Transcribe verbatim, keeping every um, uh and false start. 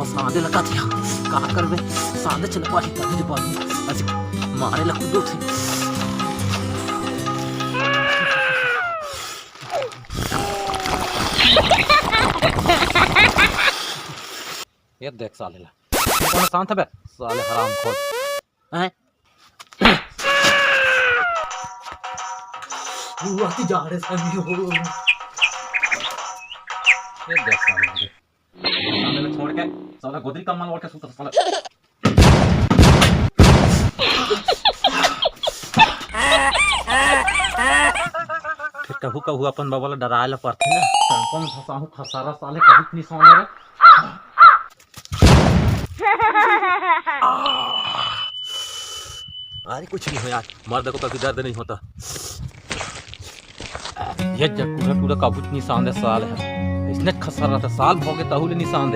साँधे लगा दिया, का करबे? साँधे चल पाही तभी तो पाही। अजी मारे ला खुद उठे। ये देख साले ला, ये कौन शांत है बे? साले हरामखोर। हैं? वो आती जा रहे साले हो। ये देख साले ला। साले ला छोड़ के, साला गोदरी कम्बल ओढ़ के सुता साला। फिर कहू कहू अपन बाबा ला डराए ला पड़थे ना। कौन फंसाहू खसारा साले, कभी नहीं सोने रे। अरे कुछ नहीं हो यार, मर्द को कभी दर्द नहीं होता। ये जब टूरा टूरा कभी नहीं सांदे साल है, इसने खसारा था साल भोगे तहू ले नहीं सांदे।